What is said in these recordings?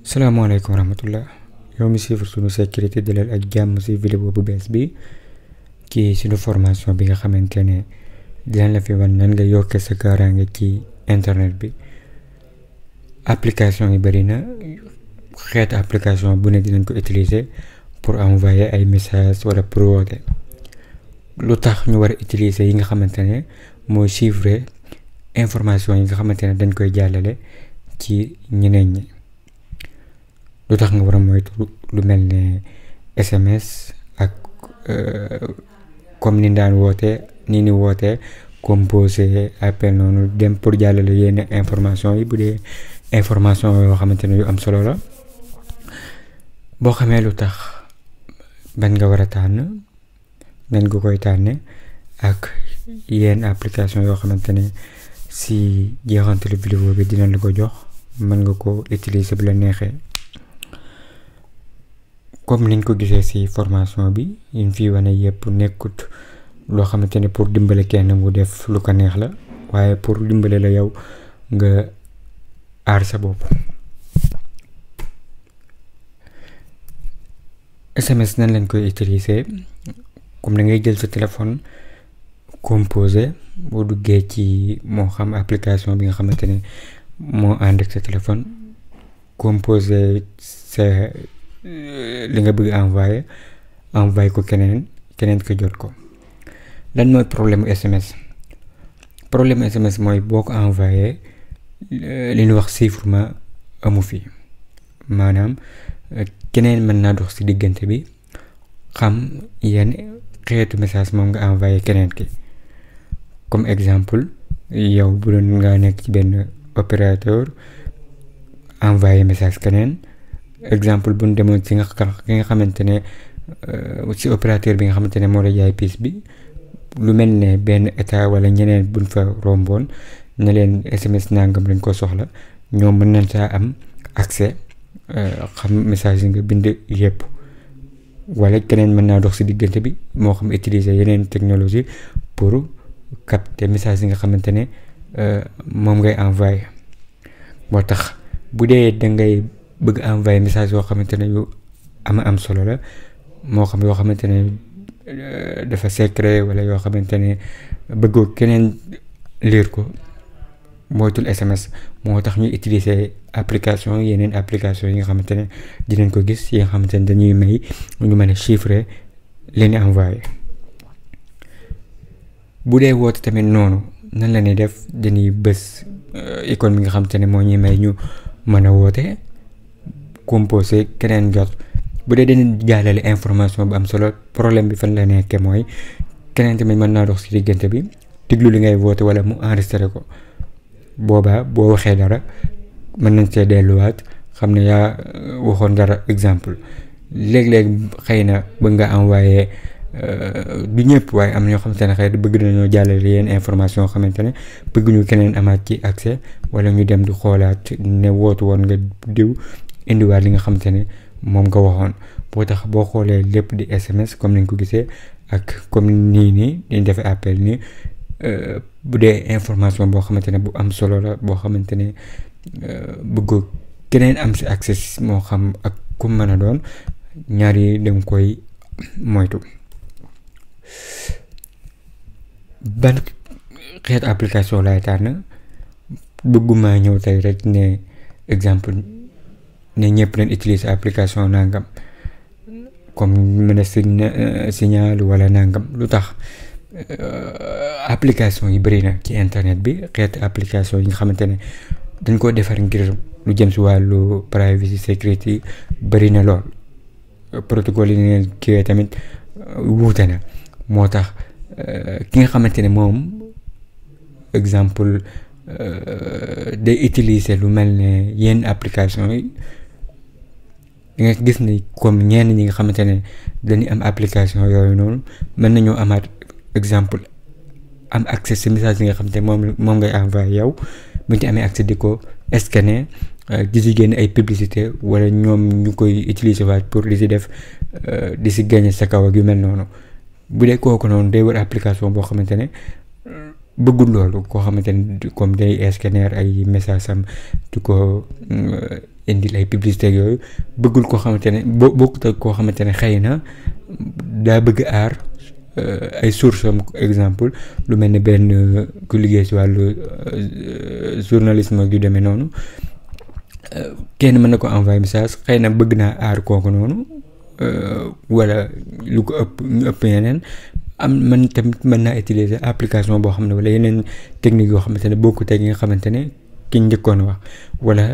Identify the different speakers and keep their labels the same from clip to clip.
Speaker 1: salaamaaleykum wa rahmatullah yow mi suivre sunu sécurité dalal ak jàmm si vidéo bu bees bi ci sunu formation bi nga xamante ne dinañ la fi wan nan nga yokkee sa kaaraange ci internet bi. application yi bëri na xeetu application bu ne dinañ ko utiliser pour envoyer ay message wala pour woote. lu tax ñu war a utiliser yi nga xamante ne mooy chiffrer information yi nga xamante ne dañ koy jàllale ci ñeneen ñi. lu tax nga war a moytu lu mel ne SMS ak comme ni daan woote ni woote composé appel noonu dem pour jàllale yenn information yi bu dee information yoo xamante ne yu am solo la. boo xamee lu tax ban nga war a tànn nan nga koy tànne ak yenn application yoo xamante ne si jeexantalu vidéo bi dina la ko jox mën nga ko utiliser bu la neexee. comme niñ ko gisee ci formation bi yiñ fi wane yëpp nekkut loo xamante ne pour dimbale kenn mu def lu ko neex la waaye pour dimbale la yow nga aar sa bopp. SMS nan lañ koy utiliser comme da ngay jël sa téléphone composé boo duggee ci moo xam application bi nga xamante ne moo ànd ak sa téléphone composé sa li nga bëgg envoyé ko keneen ko jot ko. lan mooy problème SMS mooy boo ko envoyé li ñu wax chiffrement amu fi maanaam keneen mën naa dox ci diggante bi xam yenn xeetu message moom nga envoyé keneen ki. comme exemple yow bu doon nga nekk ci benn opérateur envoyé message keneen. exemple bu ñu demoon ci ki nga xamante ne ci opérateur bi nga xamante ne moo la jaay pièce bi lu mel ne benn état wala ñeneen buñ fa romboon ne leen SMS nangam lañ ko soxla ñoom mën nañ saa am accès xam message yi nga bind yëpp. wala keneen mën naa dox ci diggante bi moo xam utiliser yeneen technologie pour capter message yi nga xamante ne moom ngay envoyer. moo tax bu dee dangay bëgg envoyer message yoo xamante ne yu am solo la moo xam yoo xamante ne dafa secret wala yoo xamante ne bëggoo keneen lire ko moytul SMS. moo tax ñuy utiliser yeneen application yi nga xamante ne dinañ ko gis yi nga xamante ne dañuy may ñu mën a chiffrer leen envoyer. bu dee woote tamit noonu nan la ñuy def dañuy bës icône bi nga xamante ne moo ñuy may ñu mën a woote composé keneen jot. bu dee dañuy jàllale information bu am solo problème bi fan la nekkee mooy keneen tamit mën naa dox ci diggante bi diglu li ngay woote wala mu enregistré ko. boobaa boo waxee dara mën nañ see delluwaat xam ne yaa waxoon dara exemple. léeg-léeg xëy na bëgg nga envoyé du ñëpp waaye am na ñoo xamante ne xëy na bëgg nañoo jàllale yenn information xamante ne bëgg ñu keneen amaat ci accès wala ñu dem di xoolaat ne wootu woon nga diw indiwaat li nga xamante ne moom nga waxoon. boo tax boo xoolee lépp di SMS comme nañ ko gisee ak comme nii dañ defee appel nii bu dee information boo xamante ne bu am solo la boo xamante ne bëgg keneen am si accès moo xam ak ku mën a doon ñaar yi danga koy moytu. ban xeet application laay tànn bëgguma ñëw tey rek ne exemple ne ñëpp leen utiliser application nangam comme mën a signal wala nangam. lu tax application yi bëri na ci internet bi xeet application yi nga xamante ne dañ koo defar ngir lu jëm si wàllu privacy sécurité bëri na lool. protocole yi neen kiiwee tamit wuute na. moo tax ki nga xamante ne moom exemple day utiliser lu mel ne yenn application yi di nga gis ni comme ñenn ñi nga xamante ne dañuy am application yooyu noonu mën nañoo amaat exemple am accès ci message yi nga xamante ne moom ngay envoyé yow bu ñu ci amee accès di ko scanner di si génn ay publicité wala ñoom ñu koy utiliser waat pour di si def di si gagner sa kaw ak yu mel noonu. bu dee kooku noonu day war application boo xamante ne bëggul loolu koo xamante ne comme day scanner ay message am di ko indil ay publicité yooyu bëggul koo xamante ne bokkut ak koo xamante ne xëy na daa bëgg aar ay source am exemple lu mel ne benn ku liggéey si wàllu journalisme yu demee noonu kenn mën na ko envoyer message xëy na bëgg naa aar kooku noonu wala lu ko ëpp ñu ëpp yeneen man tamit mën naa utiliser application boo xam ne wala yeneen technique yoo xamante ne bokkut ak yi nga xamante ne ki njëkkoon wax wala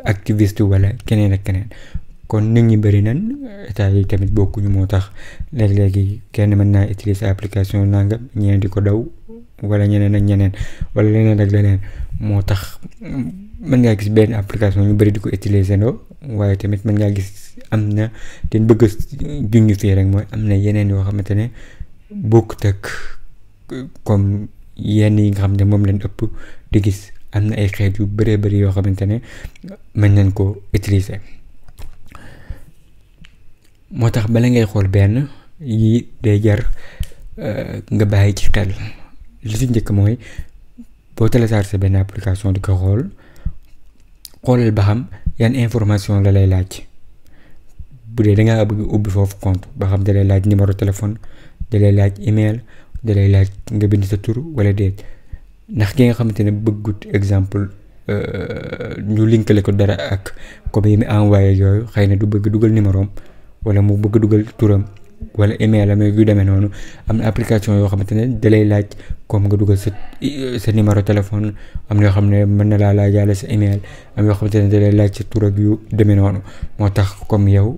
Speaker 1: activiste wala keneen ak keneen kon nit ñi bëri nañ état yi tamit bokkuñu moo tax léeg-léegi kenn mën naa utiliser application nangam ñeneen di ko daw wala ñeneen ak ñeneen wala leneen ak leneen moo tax mën ngaa gis benn application ñu bëri di ko utiliser ndoo waaye tamit mën ngaa gis am na te bëgg a junj fii rek mooy am na yeneen yoo xamante ne bokkut ak comme yenn yi nga xam ne moom lañ ëpp di gis am na ay xeet yu bëree bëri yoo xamante ne mën nañ ko utiliser. moo tax bala ngay xool benn yi day jar nga bàyyi ci xel li ci njëkk mooy boo téléchargé benn application di ko xoolal ba xam yan information la lay laaj bu dee da ngaa bëgg ubbi foofu compte ba xam da lay laaj numéro téléphone da lay laaj email da lay laaj nga bind sa tur wala déet ndax ki nga xamante ne bëggut exemple ñu linkale ko dara ak comme yi mu envoyé yooyu xëy na du bëgg dugal numéro am wala mu bëgg dugal turam wala email am yu demee noonu am na application yoo xamante ne da lay laaj comme nga dugal sa numéro téléphone am na yoo xam ne mën na laa laajaale sa email am yoo xamante ne da lay laaj sa tur ak yu demee noonu moo tax comme yow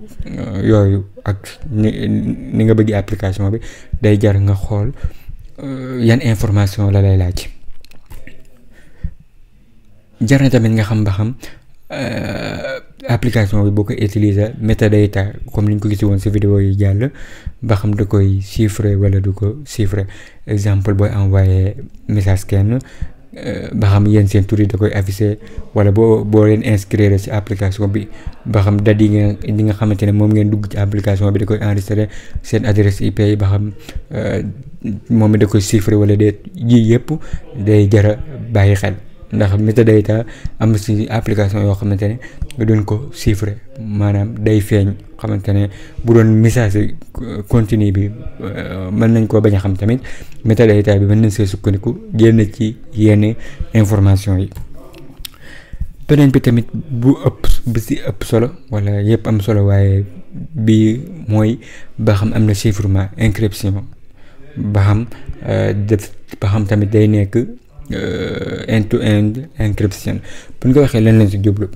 Speaker 1: yooyu ak ni nga bëgg application bi day jar nga xool yan information la lay laaj. jar na tamit nga xam ba xam application bi boo ko utiliser metadata comme ni ñu ko gis woon si vidéo yi jàll ba xam da koy chiffrer wala du ko chiffrer exemple booy envoyé message kenn ba xam yéen seen tur yi da koy afficher wala boo leen inscrire ci application bi ba xam date yi nga xamante ne moom ngeen dugg ci application bi da koy enregistrer seen adresse IP yi ba xam moom da koy chiffrer wala déet yii yëpp day jara bàyyi xel. ndax metadata am ci application yoo xamante ne duñ ko chiffrer maanaam day feeñ xamante ne bu doon message continu bi mën nañ koo bañ a xam tamit metadata bi mën nañ see sukkandiku génn ci yenn information yi. beneen bi tamit bu ci ëpp solo wala yëpp am solo waaye bi mooy ba xam am na chiffrement encryption ba xam tamit day nekk end-to-end encryption bu ñu ko waxee lan lañ ci jublu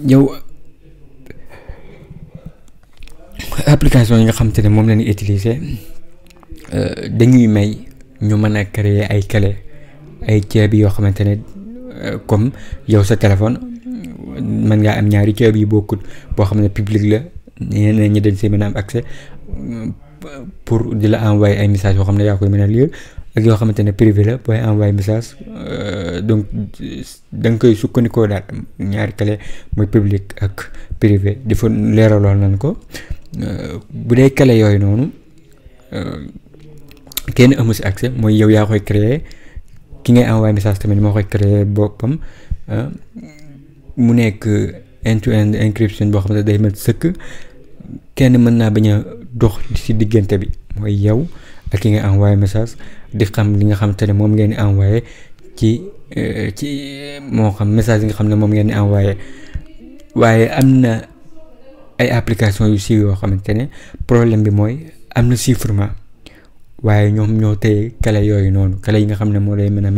Speaker 1: yow application yi nga xamante ne moom la ñuy utiliser dañuy may ñu mën a créer ay clé ay ceebi yoo xamante ne comme yow sa téléphone mën ngaa am ñaari ceebi yu bokkut boo xam ne public la ñeneen ñi dañ see mën a am accès pour di la envoyer ay messages yoo xam ne yaa koy mën a lire ak yoo xamante ne privé la booy envoyer message donc da nga koy sukkandikoo daal ñaari clé mooy public ak privé di fa leeraloon nañ ko bu dee clé yooyu noonu kenn amu si accès mooy yow yaa koy créer ki ngay envoyer message tamit moo koy créer boppam mu nekk end-to-end encryption boo xam ne day mat sëkk kenn mën naa bañ a dox ci diggante bi mooy yow ak ki nga envoyé message di xam li nga xamante ne moom ngeen di envoyé ci moo xam message yi nga xam ne moom ngeen di envoyé waaye am na ay application yu siiw yoo xamante ne problème bi mooy am na chiffrement waaye ñoom ñoo téye clé yooyu noonu clé yi nga xam ne moo lay mën a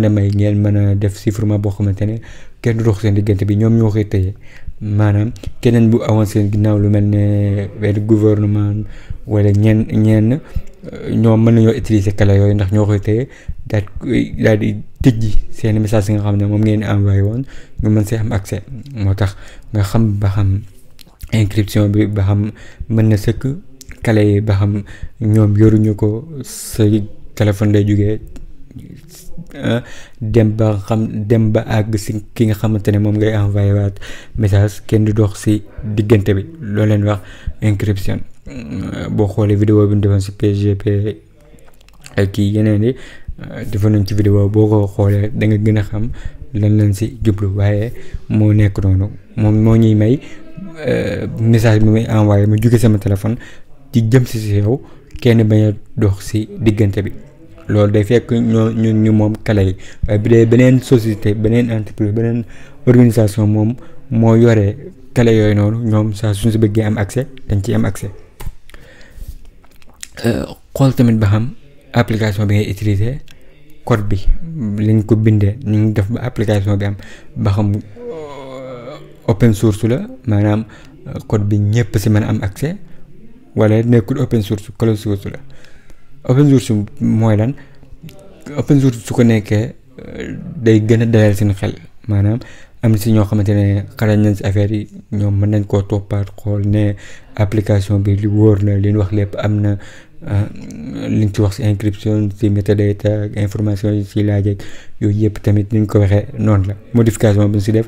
Speaker 1: may ngeen mën a def chiffrement boo xamante ne kenn du dox seen diggante bi ñoom ñoo koy téye maanaam keneen bu avancé seen ginnaaw lu mel ne benn gouvernement wala ñenn ñoom mën nañoo utiliser clé yooyu ndax ñoo koy téye daal di tijji seen message yi nga xam ne moom ngeen envoyé woon ñu mën see am accès moo tax nga xam ba xam encryption bi ba xam mën na sëkk clé yi ba xam ñoom yoruñu ko sa téléphone lay jugee dem ba àgg si ki nga xamante ne moom ngay envoyé waat message kenn du dox si diggante bi loolu leen wax encryption boo xoolee vidéo bi ñu defoon si PGP ak kii yeneen yi defoon nañ ci vidéo boo ko xoolee da nga gën a xam lan lañ si jublu waaye moo nekk noonu moom moo ñuy may message bi muy envoyé mu jóge sama téléphone ci jëm si yow kenn bañ a dox si diggante bi. loolu day fekk ñu moom kale yi waaye bu dee beneen société beneen entreprise beneen organisation moom moo yore kale yooyu noonu ñoom saa suñ si bëggee am accès dañ ciy am accès. xool tamit ba xam application bi ngay utiliser code bi liñ ko bindee ñu ngi def ba application bi am ba xam open source la maanaam code bi ñëpp si mën a am accès wala nekkul open source closed source la. open source mooy lan open source su ko nekkee day gën a dalal seen xel maanaam am si ñoo xamante ne xarañ nañ si affaire yi ñoom mën nañ koo toppaat xool ne application bi li wóor na li ñu wax lépp am na liñ ci wax si encryption si metadata information yi si laaj ak yooyu yëpp tamit ni ñu ko waxee noonu la modification bi ñu si def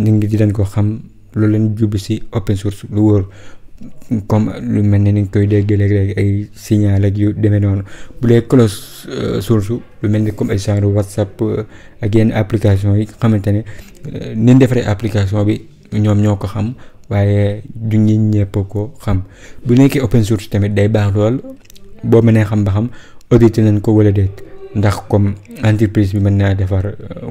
Speaker 1: nit ñi di leen ko xam loolu lañ jublu si open source lu wóor. comme lu mel ne ni ñu koy dégg léeg-léeg ay signal ak yu demee noonu bu dee closed source lu mel ni comme ay genre WhatsApp ak yenn application yi xamante ne ni ñu defaree application bi ñoom ñoo ko xam waaye du ñi ñëpp ko xam bu nekkee open source tamit day baax lool boo mënee xam ba xam audité nañ ko wala déet ndax comme entreprise bi mën naa defar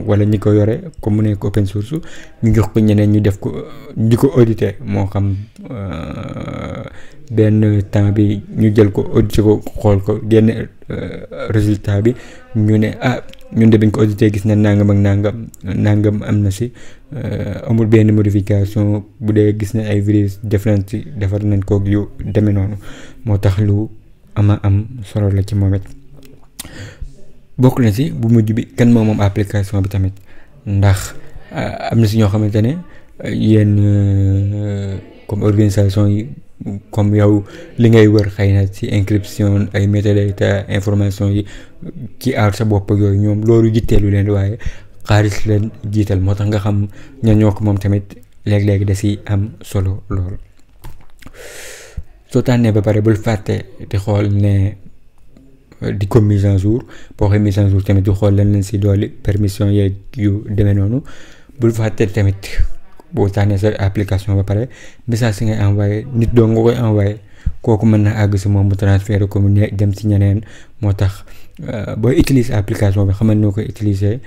Speaker 1: wala ñi ko yore comme mu nekk open source ñu jox ko ñeneen ñu def ko di ko audité moo xam benn temps bi ñu jël ko audité ko xool ko génne résultat bi ñu ne ñun de bañ ko audité gis na nangam ak nangam am na si amul benn modification bu dee gis na ay virus def nañ ci defar nañ ko yu demee noonu moo tax lu am solo la ci moom it. bokk na si bu mujj bi kan moom application bi tamit ndax am na si ñoo xamante ne yéen comme organisation yi comme yow li ngay wër xëy na si encryption ay metadata information yi ci aar sa bopp yooyu ñoom loolu jitteelu leen waaye xaalis leen jiital moo tax nga xam ñan ñoo ko moom tamit léeg-léeg da si am solo lool. soo tànnee ba pare bul fàtte di xool ne di ko mise en jour boo xee mise en jour tamit di xool lan leen si dooli permission yeeg yu demee noonu bul fàtte tamit boo tànnee sa application ba pare message si ngay envoyé nit doo nga koy envoyé kooku mën na àgg si moom mu transféré ko mu dem si ñeneen moo tax booy utiliser application bi xamal noo koy utiliser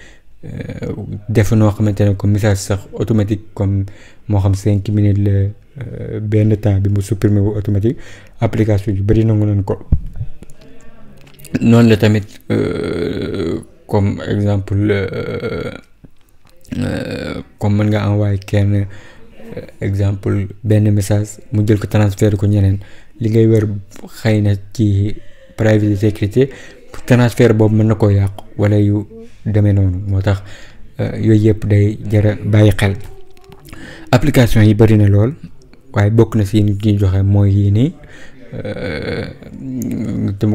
Speaker 1: def noo xamante ne comme message sax automatique comme moo xam 5 minutes la benn temps bi mu supprimer wu automatique application yu bari nangu nañ ko. noonu la tamit comme exemple comme mën nga envoyer kenn exemple benn message mu jël ko transfert ko ñeneen li ngay wër xëy na ci privacy sécurité transfert boobu mën na koo yàqu wala yu demee noonu moo tax yooyu yëpp day jara bàyyi xel. application yi bari na lool waaye bokk na si nit ñi joxe mooy yii nii te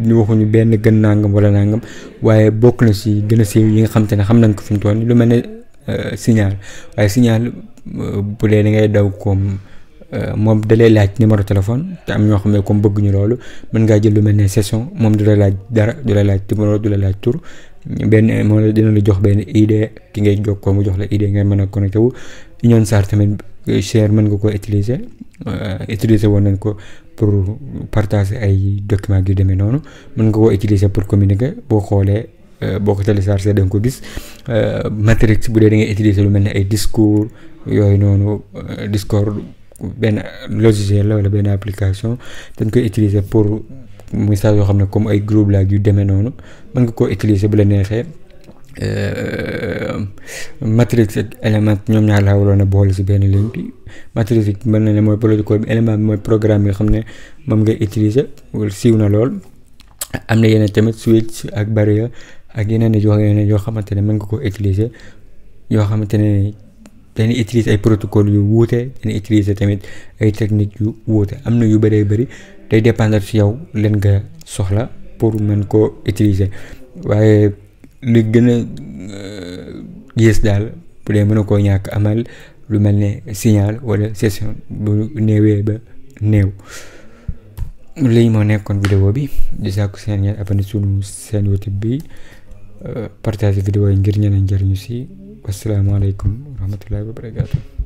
Speaker 1: ñu waxuñu benn gën nangam wala nangam waaye bokk na si gën a siiw yi nga xam te ne xam nañ ko fi mu toll lu mel ne signal waaye signal bu dee da ngay daw comme moom da lay laaj numéro téléphone te am ñoo xam ne comme bëgguñu loolu mën ngaa jël lu mel ne session moom du la laaj dara du la laaj numéro du la laaj tur benn moom dina la jox benn ID ki ngay jokkoo mu jox la ID ngay mën a connecté wu. Union Sar tamit share mën nga ko utiliser woon nañ ko pour partager ay documents yu demee noonu mën nga koo utiliser pour communiquer boo xoolee boo ko télécharger da nga ko gis. Matrix bu dee da ngay utiliser lu mel ne ay discours yooyu noonu Discord benn logiciel la wala benn application dañ koy utiliser pour message yoo xam ne comme ay groupe la yu demee noonu mën nga koo utiliser bu la neexee. Matrix ak Element ñoom ñaar laa waroon a boole si benn ligne bi Matrix mën na ne mooy protocole bi Element bi mooy programme yi xam ne moom ngay utiliser wala siiw na lool. am na yeneen tamit Switch ak Barrier ak yeneen yoo xamante ne mën nga ko utiliser yoo xamante ne dañuy utiliser ay protocole yu wuute dañuy utiliser tamit ay techniques yu wuute am na yu bëree bëri day dépendre si yow leen nga soxla pour mën koo utiliser waaye li gën a yées daal bu dee mën a koo ñàkk amal lu mel ne signal wala session bu néewee ba néew. lii moo nekkoon vidéo bi di sàkku seen ngeen abonné sunu seen YouTube bi partager vidéo yi ngir ñeneen njëriñu si. Wassalamualaikum warahmatullahi wabarakatuh.